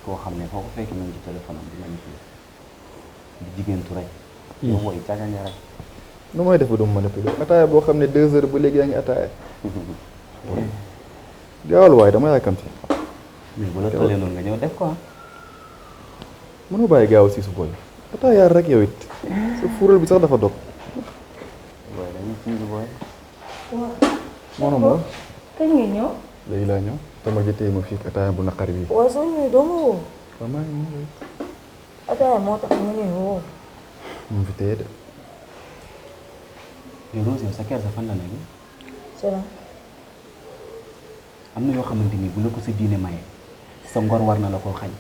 koo xam ne foo ko fekk nañ ci téléphone am di manipuler di jigéentu rek. yow booy càggante rek. nu may def ba du ma manipuler ataaya boo xam ne 2 heures ba léegi yaa ngi ataaya. gaawal waaye dama yàkkamti. mais bu la tollee noonu nga ñëw def ko mënoo bàyyi gaaw si su booy. ataayaar rek yow it. sa fuural bi sax dafa dog. booy dañuy ciy booy. moom la. kañ nga ñëw. léegi laa ñëw dama jotee ma fii ataaya bu naqari bi. waaw soo ñëwee doo ma woo. waaw maa ngi ñëw. ataaya moo tax nga ñëw woo. mu fi téye de. yow Rose yow sa kër sa fan la nekk. salaam. am na yoo xamante ni bu la ko sa diine maye sa ngor war na la koo xañ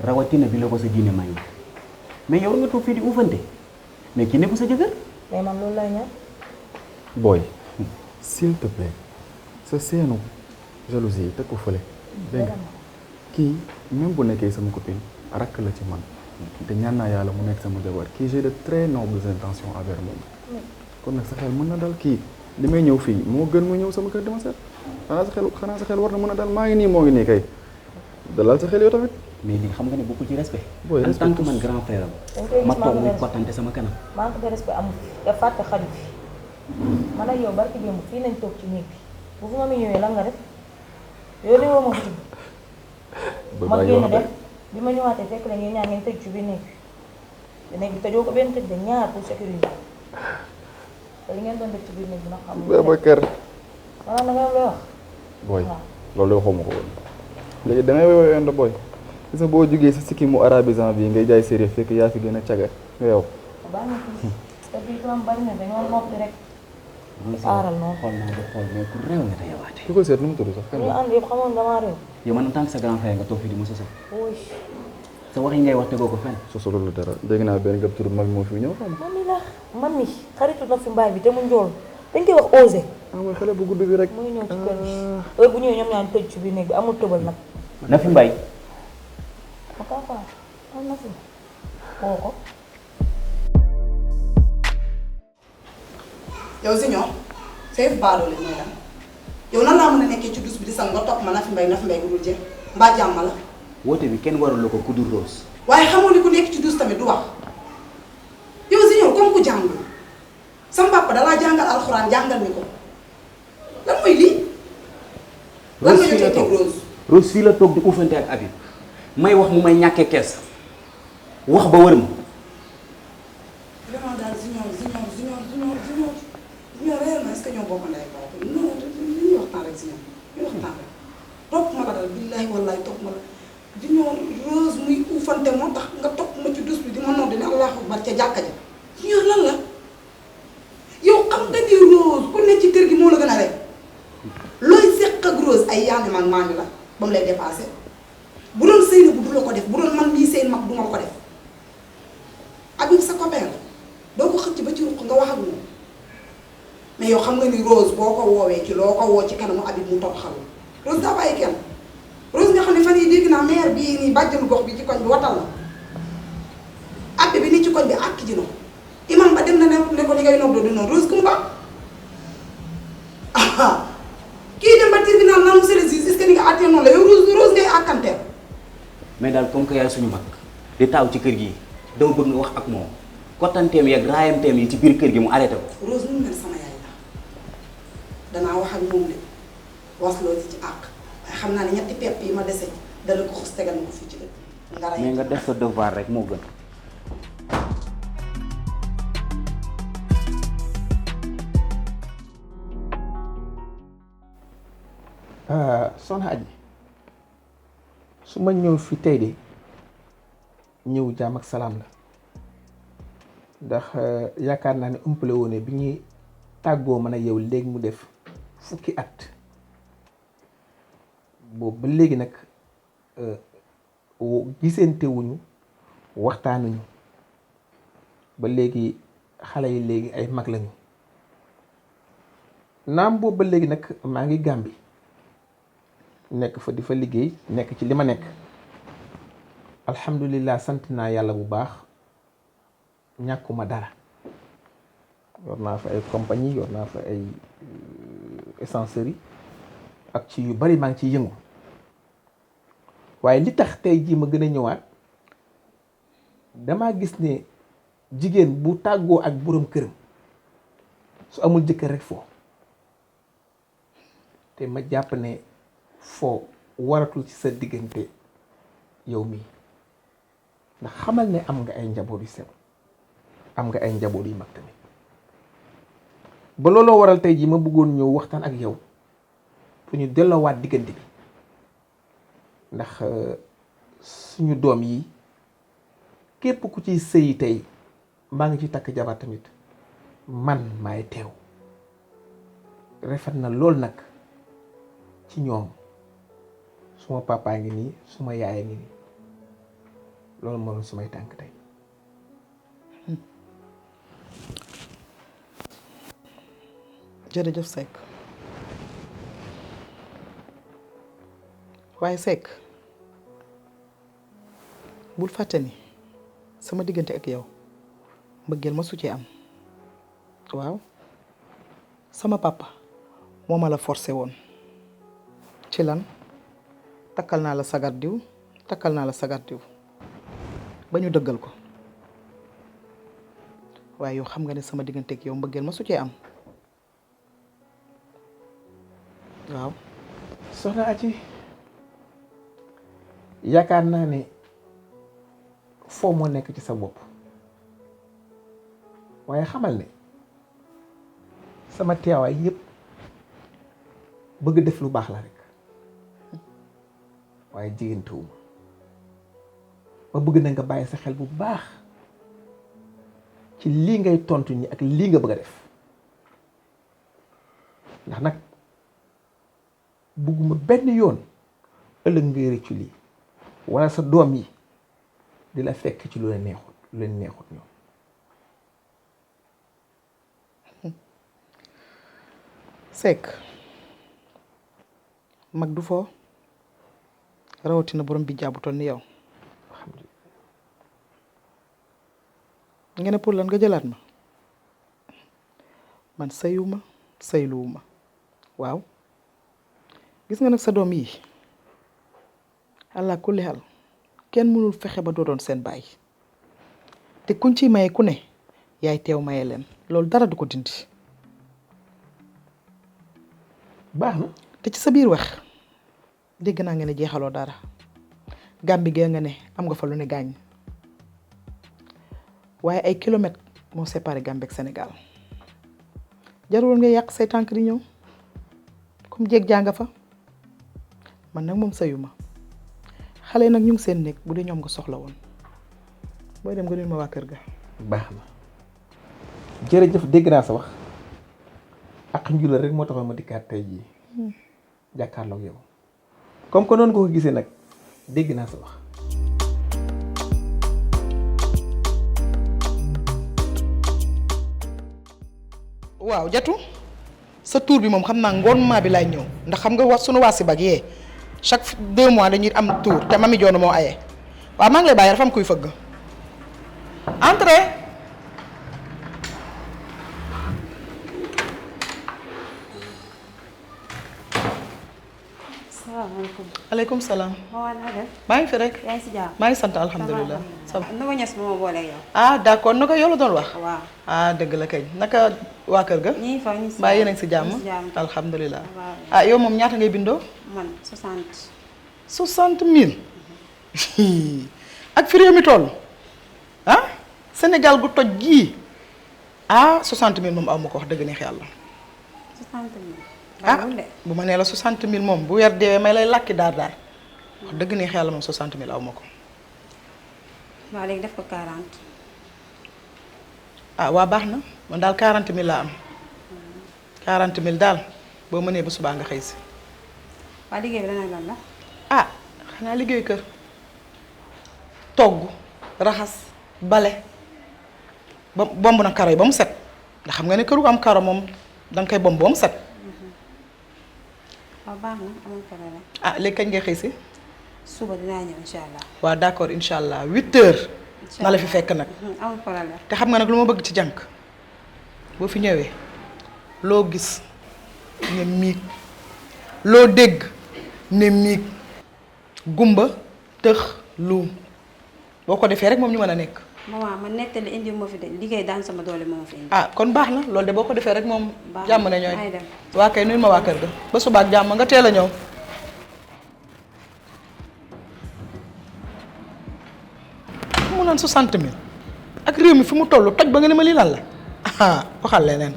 rawatina bi la ko sa diine maye mais yow nga toog fii di uufante mais ki nekku sa jëkkër. mais man loolu lay ñaan. booy s'il te plaît sa seenu jalousie yi teg ko fële. dégg nga kii même bu nekkee sama copine rakk la ci man te ñaan naa yàlla mu nekk sama jabar kii j'ai de très nobles intentions envers moom kon nag sa xel mën na dal kii li may ñëw fii moo gën mu ñëw sama kër dama seet xanaa sa xel war na mën a dal maa ngi nii moo ngi nii kay dalal sa xel yow tamit. mais lii xam nga ne bokkul ci respect. booy respect en tant que man grand frère am ma toog muy kottante sama kanam. manque de respect amul da fàtte xaju fi man ak yow barki démb fii nañ toog ci néeg bi bu fu ma mi ñëwee lan nga def yow li woo ma fi ma génn dem bi ma ñëwaatee fekk la ngeen ñaar ngeen tëj ci biir néeg bi néeg bi tëjoo ko benn tëj de ñaar pour sécurité te li ngeen doon def ci biir néeg bi nag xam nga. Babacar. maanaam da nga lay wax. booy loolu waxoo ma ko woon léegi da ngay woy endo booy gis nga boo jugee sa sikki mu arabisant bi ngay jaay sérieux fekk yaa fi gën a caga nga yow. baax na fi te bii tam bari na dañoo noppi rek. aaral noonu xool naa ba xool mais ku réew nga te yowaate. ki ko seet nu mu tudd sax. ñu ànd yëpp xamoon damaa réew. yow man en tant que sa grand frère nga toog fii di ma sosal. oui. sa wax yi ngay wax tegoo ko fenn. sosalu la dara dégg naa benn gab tur mag moo fi ñëw xam nga. man mi xaritu na fi mbaay bi te mu njool dañ koy wax osé. ah mooy xale bu gudd bi rek. muy ñëw ci kër gi heure bu ñëwee ñoom ñaan tëj ci biir néeg bi amul tëbal nag. na fi mbay. ma kaa faa am na fi woo ko. yow si ñoom seef baadoo la mooy lan yow nan laa mën a nekkee ci dus bi di sang nga topp ma na fi mbay gu dul jeex mbaa jàmm la. woote bi kenn warul la ko ku dul Rose. waaye xamoo ni ku nekk ci dus tamit du wax yow si ñoom comme ku jàngul sama papa dalaa jàngal alxuraan jàngal ni ko lan mooy lii. lan nga jotee teg Rose. Rose fii la toog di uufante ak Habib may wax mu may ñàkkee kees wax ba wër ma. vraiment daal Junior réellement est-ce que ñoo bokk ndey bokk non li ñuy waxtaan rek si ñoom ñu waxtaan rek topp ma la daal billahi wallahi topp ma la Junior Rose muy uufante moo tax nga topp ma ci dus bi di ma nodd ne allahu akbar ca jàkka ja Junior lan la yow xam nga ni Rose ku ne ci kër gi moo la gën a rek looy seq ak Rose ay yaami mag maami la ba mu lay dépassé bu doon sëy na bu du la ko def bu doon man mii seen mag du ma la ko def Habib sa copain la doo ko xëcc ba ci ruq nga wax ak moom mais yow xam nga ni Rose boo ko woowee ci loo ko woo ci kanamu Habib mu topp xalu Rose daa bàyyi kenn Rose nga xam ne fan yii dégg naa maire bii nii bàjjenu gox bi ci koñ bi watal la abbi bi ni ci koñ bi àkk ji na ko imam ba dem na ne ko li ngay noddoo di noonu Rose Kumba ah kii dem ba tribunal naan monsieur le juge est-ce que ni nga àttee noonu la yow Rose ngay àkkanteel. mais daal comme que yaay suñu mag di taaw ci kër gi dama bëgg nga wax ak moom kottanteem yeeg raayamteem yi ci biir kër gi mu arrêté ko. Rose mu mel sama yaay la danaa wax ak moom de wasloo ci àq waaye xam naa ne ñetti pepp yi ma dese dana ko xus tegal ma ko fii ci dëkk nga rey mais nga def sa devoir rek moo gën. soxna Aji su ma ñëw fi tey de ñëw jaam ak salaam la ndax yaakaar naa ne ëmpale woone bi ñuy tàggoo mën a yow léegi mu def fukki at boobu ba léegi nag gisante wuñu waxtaanuñu ba léegi xale yi léegi ay mag lañu naam boobu ba léegi nag maa ngi Gàmbi nekk fa di fa liggéey nekk ci li ma nekk alhamdulilah sant naa yàlla bu baax ñàkkuma dara yor naa fa ay compagnie yor naa fa ay essencerie ak ci yu bari maa ngi ciy yëngu waaye li tax tey jii ma gën a ñëwaat damaa gis ne jigéen bu tàggoo ak boroom këram su amul jëkkër rek foo te ma jàpp ne foo waratul ci sa diggante yow mii ndax xamal ne am nga ay njaboot yu sew am nga ay njaboot yu mag tamit ba looloo waral tey jii ma bëggoon ñëw waxtaan ak yow fu ñu delloowaat diggante bi ndax suñu doom yi képp ku ciy sëyi tey maa ngi ci takk jabar tamit man maay teew rafet na lool nag ci ñoom suma papa ngi nii suma yaay ngi nii loolu moom sumay tànk tey. jërëjëf Seck waaye Seck bul fàtte ni sama diggante ak yow mbëggeel ma su ci am waaw sama papa moo ma la forcé woon ci lan takkal naa la sagar diw takkal naa la sagar diw ba ñu dëggal ko waaye yow xam nga ne sama diggante ak yow mbëggeel ma su ci am waaw. soxna Aci yaakaar naa ne foo moo nekk ci sa bopp waaye xamal ne sama teewaay yépp bëgg def lu baax la rek waaye jigéen tuuma ma bëgg na nga bàyyi sa xel bu baax ci lii ngay tontu ñi ak lii nga bëgg a def ndax nag bëgguma benn yoon ëllëg ngay rëccu lii walla sa doom yi di la fekk ci lu leen neexut ñoom. Seck mag du foo rawatina borom bi jaabu toll ni yow nga ne pour lan nga jëlaat ma man sëyuma sëyluwuma waaw gis nga nag sa doom yi allah kulli xal kenn mënul fexe ba doo doon seen baay te kuñ ciy maye ku ne yaay teew maye leen loolu dara du ko dindi. baax na te ci sa biir wax dégg naa nga ne jeexaloo dara Gàmbi gee nga ne am nga fa lu ne gaañ waaye ay kilomètres moo séparé Gambie ak Sénégal jarul nga yàq say tànk di ñëw comme jéeg jàng fa man nag moom sëyuma xale nag ñu ngi seen néeg bu dee ñoom nga soxla woon booy dem nga nuyu ma waa kër ga. baax na jërëjëf dégg naa sa wax ak njula rek moo taxoon ma dikkaat tey jii jàkkaarloog yow comme que noonu nga ko gisee nag dégg naa sa wax. waaw jatu sa tour bi moom xam naa ngoon maa bi laay ñëw ndax xam nga wax sunu waasi bag yee chaque 2 mois dañuy am tour te mami joonu moo aye waaw maa ngi lay bàyyi dafa am kuy fëgg entrez. salaamaaleykum. aleykum salaam. maa ngi def. maa ngi fi rek. yaa ngi si jàmm. maa ngi sant alhamdulilah. na ko ñes ba ma booleeg yow. ah d' accord naka yow la doon wax. waaw. ah dëgg la kay naka waa kër ga. ñii fa ñu si mbaa yéen a ngi si jàmm. alhamdulilah. ah yow moom ñaata ngay bindoo. man 60. 60 000. ak fi réew mi toll. ah Sénégal gu toj gii. ah 60 000 moom aw ma ko wax dëgg neex yàlla. 60 000. ah bu ma nee la 60 000 moom bu weer deewee may lay làkki daar wax dëgg neex yàlla moom 60 000 aw ma ko. waaw léegi def ko 40. ah waa baax na man daal 40 000 laa am. 40 000 daal boo mënee ba subaa nga xëy si. waa liggéey bi dana lan la. ah xanaa liggéey kër togg raxas bale ba bomb na karo yi ba mu set ndax xam nga ne kër gu am karo moom danga koy bomb ba mu set. waaw baax na amul problème. ah léegi kañ ngay xëy si. suba dinaa ñëw incha allah. waaw d'accord incha allah 8h. na la fi fekk nag. amul problème. te xam nga nag lu ma bëgg ci jànk boo fi ñëwee loo gis ne miig loo dégg ne miig gumba tëx luum boo ko defee rek moom ñu mën a nekk. maman man nettali indi ma fi de liggéey daan sama doole moo ma fi indi. ah kon baax na loolu de boo ko defee rek moom. jàmm na ñooy ay dem. waa kay nuyu ma waa kër ga ba suba ak jàmm nga teel a ñëw. mu naan 60 000 ak réew mi fi mu toll toj ba nga ne ma lii lan la ah waxal leneen.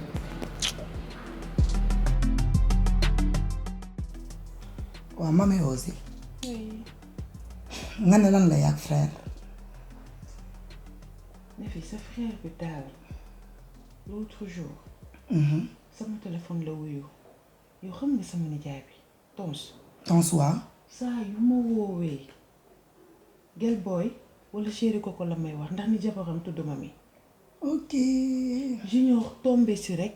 waaw mami aussi nga ne lan la yàgg frère. ne fi sa frère bi daal l'autre jour. sama téléphone la wuyu yow xam nga sama nijaay bi Tons waa. saa yu ma woowee gel boy wala chéri koko la may wax ndax ni jabaram tudd ma mi. ok. Junior tombé si rek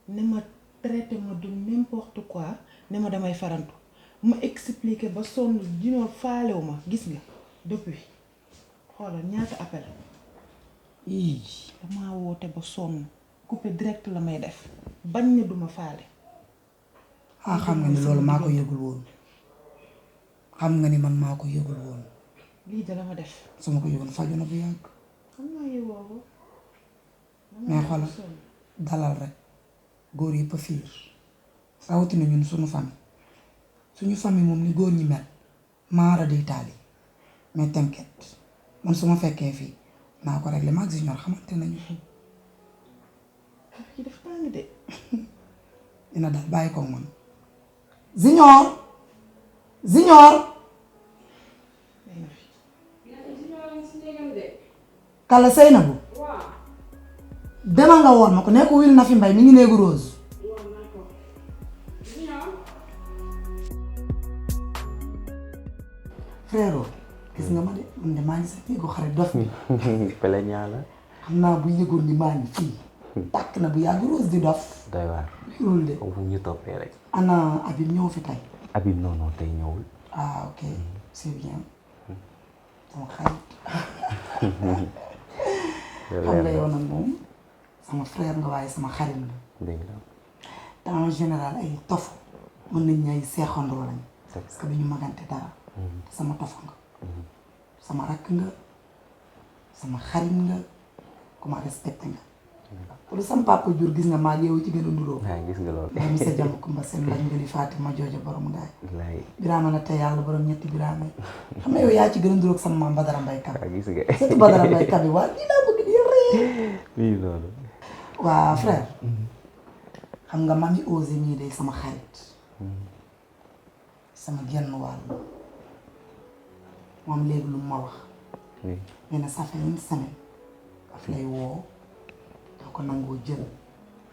ne ma traité ma du n'importe quoi ne ma damay farantu ma expliqué ba sonn Junior faalewu ma gis nga depuis xoolal ñaata appel ii damaa woote ba sonn coupé direct la may def bañ ne duma faale. ah xam nga ni loolu maa ko yëgul woon xam nga ni man maa ko yëgul woon. lii da la ma def. su ma ko yëgoon faju na bu yàgg. xam naa yëgoo ko. mais xoolal dalal rek góor yëpp a fiir rawatina ñun suñu famille moom ni góor ñi mel maara di taali mais t'inquiète man su ma fekkee fii naa ko réglé maag Junior xamante nañu. kii dafa tàng de. dina dal bàyyi ko man Junior kala Seynabou demal nga woon ma ko nekk wil na fi mbay mi ngi néegu Rose. frère gis nga ma de man de maa ngi sa néegu xarit dof mi pele ñaala xam naa bu yëgoon ni maa ngi fii tàkk na bu yàgg Rose di dof doy waar loolu de fu ñu toppee rek. ana Habib ñëw fi tey. Habib non tey ñëwul. ah ok c'est bien sama xarit xam nga yow nag moom sama frère nga waaye sama xarit nga. dégg nga. te en général ay tofu mën nañ ñay seexandoo lañ parce que duñu magante dara. sama tofu nga sama rakk nga sama xarit nga ku ma respecté nga. lu sama papa jur gis nga maa yow ci gën a nduróo. waaw gis nga loolu. maa sa jàmm kumba seen lañ ngëli Fatima jooja borom ngaay. wallaay. Birama na te yàlla borom ñetti Birama yi xam nga yow yaa ci gën a nduróo ak sama maam Badara Mbaye Kab. waaw gis nga. surtout Badara Mbaye Kab yi waa lii laa bëgg di ree. oui loolu. waa frère. xam nga mami Osé mii day sama xarit. sama genn wàll. moom léegi lu ma wax. oui. nee na ça fait une semaine. daf lay woo. doo ko nangoo jël.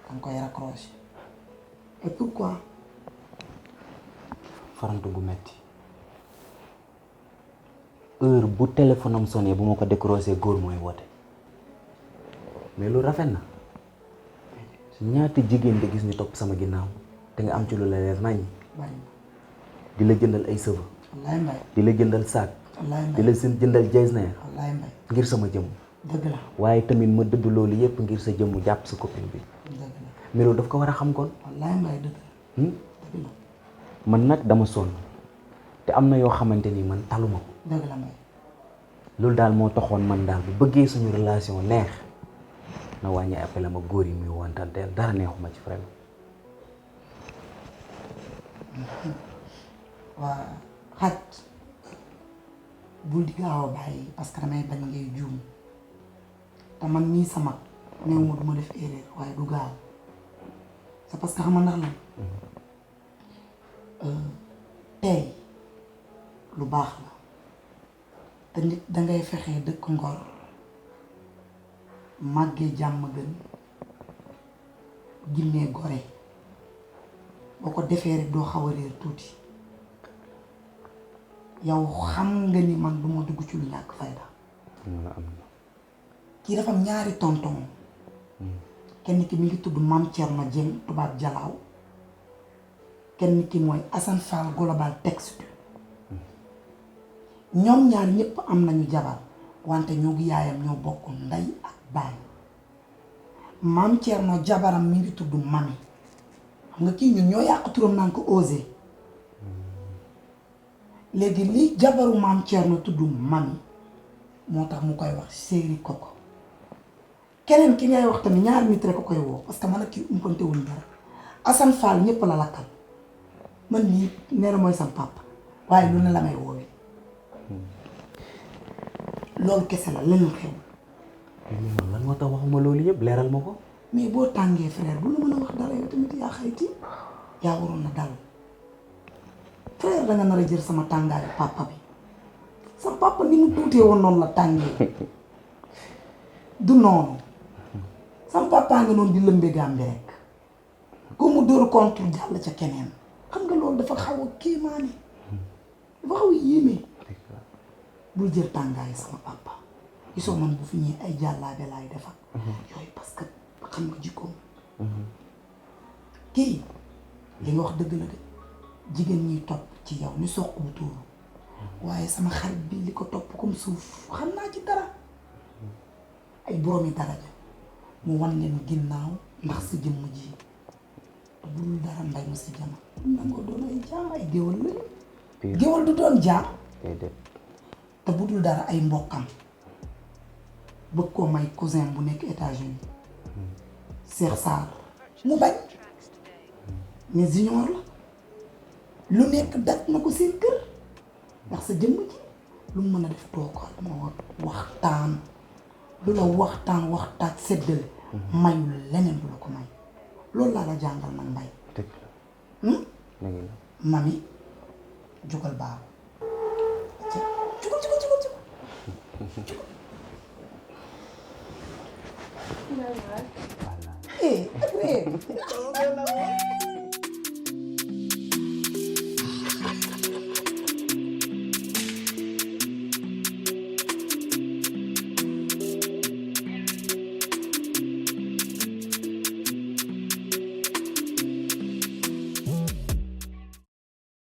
danga koy raccroché. et pourquoi. farantu gu metti heure bu téléphone am sonné bu ma ko décroché góor mooy woote mais lu rafet na ñaata jigéen nga gis ñu topp sama ginnaaw te nga am ci lu la leer nañ bari di la jëndal ay sëba wallaay mbay. di la jëndal saak wallaay di mbay. la seen jëndal jeesneer wallaay mbay. ngir sama jëmm dëgg la. waaye tamit ma dëdd loolu yépp ngir sa jëmm jàpp sa copine bi dëgg la. mais loolu daf ko war a xam kon wallaay mbay dëgg la. dëgg la. man nag dama sonn te am na yoo xamante ni man taluma ko dëgg la mbay. loolu daal moo taxoon man daal bu bëggee suñu relation neex na wàññi appel ma góor yi muy wantanteel dara neexuma ci frère. waa xaj bul di gaaw a bàyyi parce que damay bañ ngay juum te man mii sama néew ma du ma def erreur waaye du gaaw c'est parce que xam nga ndax lan tey lu baax la te nit dangay fexe dëkk ngor màggee jàmm gën gimmee gore boo ko defee rek doo xaw a réer tuuti yow xam nga ni man du ma dugg ci lu ñàkk fayda kii dafa am ñaari tonton kenn ki mi ngi tudd Mame Thierno Dieng tubaab jalaaw kenn ki mooy Assane Fall global texte ñoom ñaar ñëpp am nañu jabar wante ñoo gi yaayam ñoo bokk ndey ak baay maam Thierno jabaram mi ngi tudd Mami xam nga kii ñun ñoo yàq turam naan ko Osé léegi li jabaru maam Thierno tudd Mami moo tax mu koy wax Séeri Koko keneen ki ngay wax tamit ñaar nit rek ko koy woo parce que man ak kii umpante wuñ dara Assane Fall ñëpp la lakkal man nii nee na mooy sam papa waaye lu ne la may woowee loolu kese la leneen xew. mais man lan moo tax waxuma loolu yëpp leeral ma ko. mais boo tàngee frère bu la mën a wax dara yow tamit yaa xayti yaa waroon na dal frère da nga nar a jël sama tàngaayu papa bi sa papa ni mu tuutee woon noonu la tàngee du noonu sama papa nga noonu di lëmbe Gàmbi rek ku mu dóor contre jàll ca keneen xam nga loolu dafa xaw a kéemaane dafa xaw a yéeme bul jël tàngaayu sama papa gisoo man bu fi ñëwee ay jàllaabe laay defar yooyu parce que xam nga jikkoom kii li nga wax dëgg la de jigéen ñiy topp ci yow ni soq bu tuuru waaye sama xarit bi li ko topp comme suuf xam naa ci dara ay boroomi daraja mu wan leen ginnaaw ndax sa jëmm ji te bu dul dara mbay mu si jama nangoo doon ay jaam ay géwal lañu géwal du doon jaam te bu dul dara ay mbokkam bëgg koo may cousin bu nekk États-Unis Cheikh Sarr mu bañ mais junior la lu nekk daj na ko seen kër ndax sa jëmm ji lu mu mën a def toogal moo waxtaan lu la waxtaan seddale mayul leneen du la ko may loolu laa la jàngal man mbay mami jógal baaru jógal